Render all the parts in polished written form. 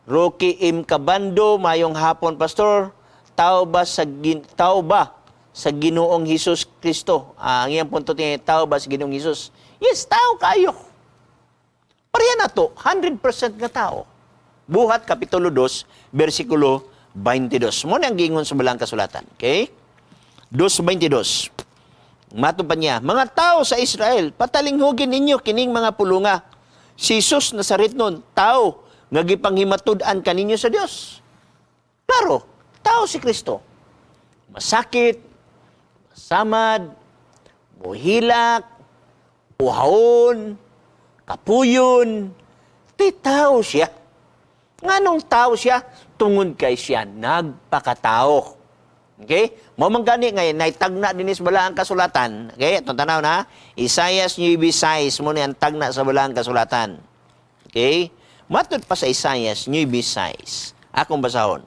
Rocky M. Cabando, mayong hapon, Pastor. Tao ba sa Ginoong Hesus Kristo? Ah, ang iyang punto ni, tao ba sa Ginoong Hesus? Yes, tao kayo. Pareha na to, 100% nga tao. Buhat Kapitulo 2, versikulo 22. Mao na ang giingon sa Balaang Kasulatan. Okay? 2.22. Matod pa niya, "Mga tao sa Israel, patalinghugin ninyo kining mga pulunga. Si Jesus Nazaretnon, tao, nga gipanghimatud-an kaninyo sa Dios." Klaro, tao si Kristo. Masakit, masamad, muhilak, uhawon, kapuyon, ti tao siya. Nganong tao siya? Tungod kay siya nagpakatao. Okay? Mao man gani ngayon, naitagna din sa Balaang Kasulatan. Okay? Itong tanaw na, Isaias 9:6 mao ni ang tagna sa Balaang Kasulatan. Okay? Matod pa sa Isaias 9:6. Akong basahon.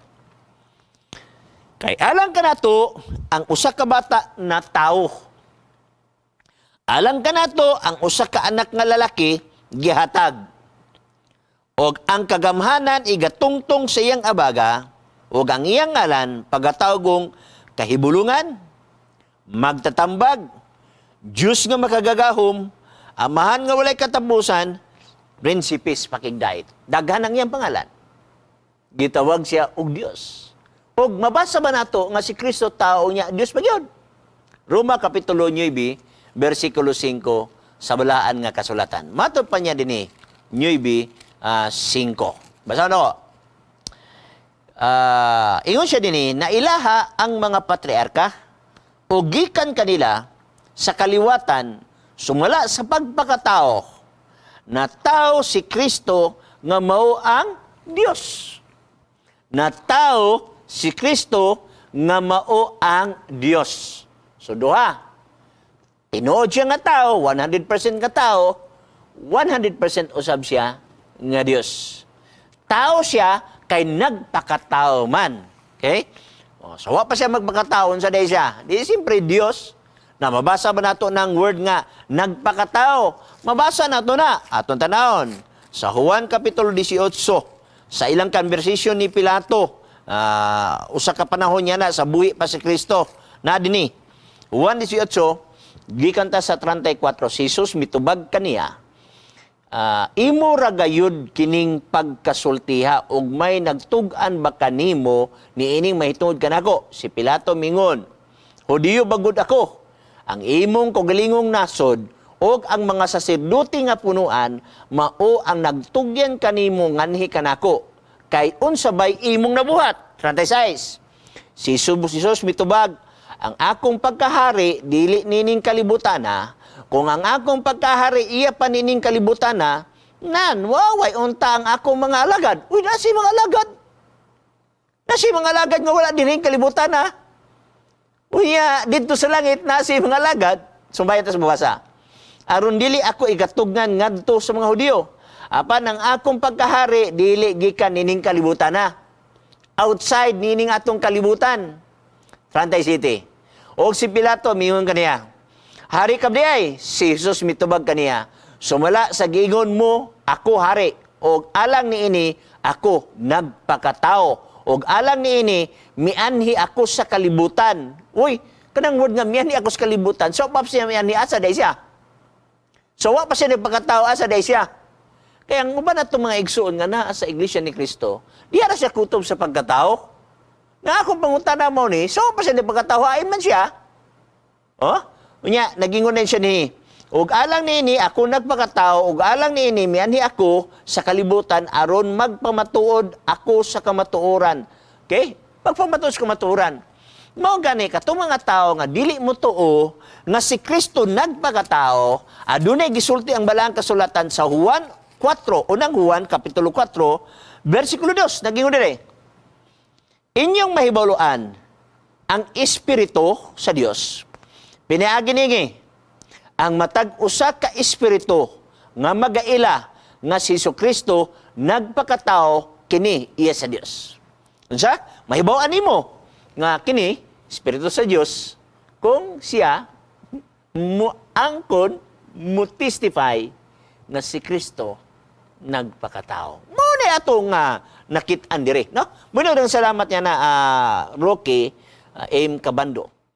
"Kay alang kanato ang usa ka bata na tao. Alang kanato ang usa ka anak nga lalaki gihatag. Og ang kagamhanan igatungtong sa iyang abaga, ug ang iyang ngalan pagatawgong Kahibulungan, Magtatambag, Dios nga Makagagahom, Amahan nga Walay Katapusan, Prinsipe sa Pakigdait." Daghan ang iyang pangalan. Gitawag siya og Dios. Og mabasa ba nato nga si Kristo tao niya, Dios pa gyud? Roma Kapitulo 9, versikulo 5 sa Balaan nga Kasulatan. Matod pa niya dinhi, 9, 5. Basa no. Ingon siya dinhi, "Nailaha ang mga patriarka o gikan kanila sa kaliwatan sumala sa pagpakatao na tao si Kristo nga mao ang Dios." Na tao si Kristo nga mao ang Dios. So duha. Tinuod siya nga tao, 100% nga tao, 100% usab siya nga Dios. Tao siya kay nagpakatao man. Okay? O, so wa pa siya magpakatao, unsa day siya? Di siyempre Dios. Na mabasa ba nato ng word nga nagpakatao? Mabasa nato na atong tanawon. Sa Juan Kapitulo 18, sa ilang conversation ni Pilato, usa ka panahon niya na sa buhi pa si Kristo. Na dinhi. Juan 18, gikan ta sa 34, si Jesus mitubag kaniya, "Imo ra gayud kining pagkasultiha ug may nagtug-an ba kanimo niining mahitungod kanako?" Si Pilato mingon, "Hudiyo ba gud ako? Ang imong kaugalingong nasod ug ang mga saserdote nga punuan mao ang nagtugyan kanimo nganhi kanako. Kay unsa bay imong nabuhat?" 36. Si Jesus mitubag, "Ang akong pagkahari dili nining kalibutana. Kung ang akong pagkahari iya pa nining kalibutana, nan waway unta ang akong mga alagad." Uy, nasi mga alagad. Nasi mga alagad nga wala dinhi kalibutan ha. Unya, dito sa langit nasi mga alagad. Sumbayan ta sa mabasa. "Aron dili ako igatugnan ngadto sa mga Hudiyo. Apan ang akong pagkahari dili gikan nining kalibutan na." Outside nining atong kalibutan. 37. Og si Pilato mingon kaniya, "Hari ka diay?" Si Jesus mitubag kaniya, "Sumala sa giingon mo, ako hari. Og alang niini ako nagpakatao. Og alang niini mianhi ako sa kalibutan." Uy, kanang word nga mianhi ako sa kalibutan. So pa siya mianhi, asa day siya? So wa pa siya nagpakatao, asa day siya? Kaya ang uban natong mga igsuon nga naa sa Iglesia ni Cristo, diha ra siya kutob sa pagkatao. Nga akong pangutana mo ni, so pa siya nagpakatao, hain man siya. Oh? Unya, nagingon na siya ni, "Ug alang niini ako nagpakatao, ug alang niini mianhi ako sa kalibutan aron magpamatuod ako sa kamatuoran." Okay? Pagpamatuod sa kamatuoran. Mao gani katong mga tao nga dili mo tuo nga si Kristo nagpakatao, adunay gisulti ang Balaang Kasulatan sa Juan 4, Unang Juan Kapitulo 4, versikulo 2, nagingon dire, "Inyong mahibaluan ang espiritu sa Dios. Pinaagi niini, ang matag usa ka espiritu nga magaila nga si Kristo nagpakatao, kini iya sa Dios." Unsa? Mahibaw-an nimo nga kini espiritu sa Dios kung siya muangkon, mo testify nga si Kristo nagpakatao. Mao na atong nga nakit-an diri, no? Muna, salamat niya na Rocky M. Cabando.